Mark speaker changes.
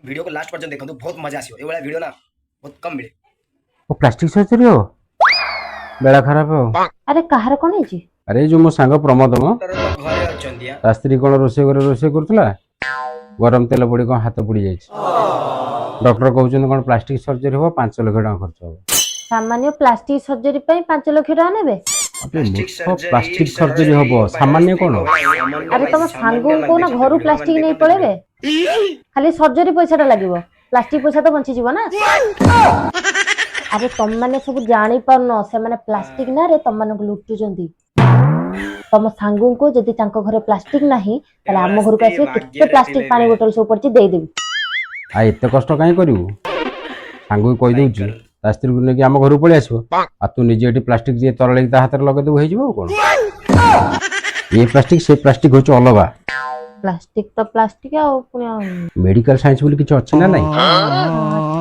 Speaker 1: ଭିଡ଼ିଓକୁ ଲାଷ୍ଟ ପର୍ଯ୍ୟନ୍ତ ଦେଖନ୍ତୁ, ବହୁତ ମଜା ଆସିବ। ଏଇଭଳିଆ ଭିଡ଼ିଓ ନା ବହୁତ କମ୍ ମିଳେ।
Speaker 2: ଓ, ପ୍ଲାଷ୍ଟିକ ସର୍ଜରୀ ହବ? ବେଳା ଖରାପ ଆଉ।
Speaker 3: ଆରେ, କାହାର କଣ ହେଇଛି?
Speaker 2: ଆରେ, ଏଇ ଯୋଉ ମୋ ସାଙ୍ଗ ପ୍ରମୋଦ ମ।
Speaker 1: ଡକ୍ଟର ତ ଘରେ ଅଛନ୍ତି ଆ।
Speaker 2: ତା ସ୍ତ୍ରୀ କଣ ରୋଷେଇ ଘରେ ରୋଷେଇ କରୁଥିଲା, ଗରମ ତେଲ ପଡି କଣ ହାତ ପୋଡି ଯାଇଛି। ଡକ୍ଟର କହୁଛନ୍ତି କଣ ପ୍ଲାଷ୍ଟିକ ସର୍ଜରୀ ହବ, 5 ଲକ୍ଷ ଟଙ୍କା ଖର୍ଚ୍ଚ ହବ।
Speaker 3: ସାମାନ୍ୟ ପ୍ଲାଷ୍ଟିକ ସର୍ଜରୀ ପାଇଁ 5 ଲକ୍ଷ ଟଙ୍କା ନେବେ?
Speaker 2: ପ୍ଲାଷ୍ଟିକ ସର୍ଜରୀ ହବ, ସାମାନ୍ୟ କଣ?
Speaker 3: ଆରେ, ତମ ସାଙ୍ଗକୁ କହୁନ ଘରୁ ପ୍ଲାଷ୍ଟିକ ନେଇ ପଳେଇବେ। ଖାଲି ସର୍ଜରୀ ପଇସାଟା ଲାଗିବ, ପ୍ଲାଷ୍ଟିକ ପଇସା ତ ବଞ୍ଚିଯିବ ନା। ଆରେ, ତମମାନେ ସବୁ ଜାଣିପାରୁନ, ସେମାନେ ପ୍ଲାଷ୍ଟିକ ନାଁରେ ତମମାନଙ୍କୁ ଲୁଟୁଛନ୍ତି। ତମ ସାଙ୍ଗଙ୍କୁ ଯଦି ତାଙ୍କ ଘରେ ପ୍ଲାଷ୍ଟିକ ନାହିଁ, ତାହେଲେ ଆମ ଘରକୁ ଆସିବେ। କେତେ ପ୍ଲାଷ୍ଟିକ ପାଣି ବୋଟଲ ସବୁ ପଡିଛି, ଦେଇଦେବି।
Speaker 2: ଆଉ ଏତେ କଷ୍ଟ କାହିଁ କରିବୁ? ସାଙ୍ଗକୁ କହିଦଉଛି, ତା ସ୍ତ୍ରୀକୁ ନେଇକି ଆମ ଘରକୁ ପଳେଇ ଆସିବ, ଆଉ ତୁ ନିଜେ ଏଠି ପ୍ଲାଷ୍ଟିକ দিয়ে ତରଳେଇକି ତା ହାତରେ ଲଗେଇଦେବୁ, ହେଇଯିବ। ଆଉ କଣ? ଏ ପ୍ଲାଷ୍ଟିକ ସେ ପ୍ଲାଷ୍ଟିକ ହଉଛି ଅଲଗା।
Speaker 3: ପ୍ଲାଷ୍ଟିକ ତ ପ୍ଲାଷ୍ଟିକ, ଆଉ ପୁଣି
Speaker 2: ମେଡିକାଲ ସାଇନ୍ସ ବୋଲି କିଛି ଅଛି ନା ନାଇଁ?
Speaker 3: ଆଚ୍ଛା।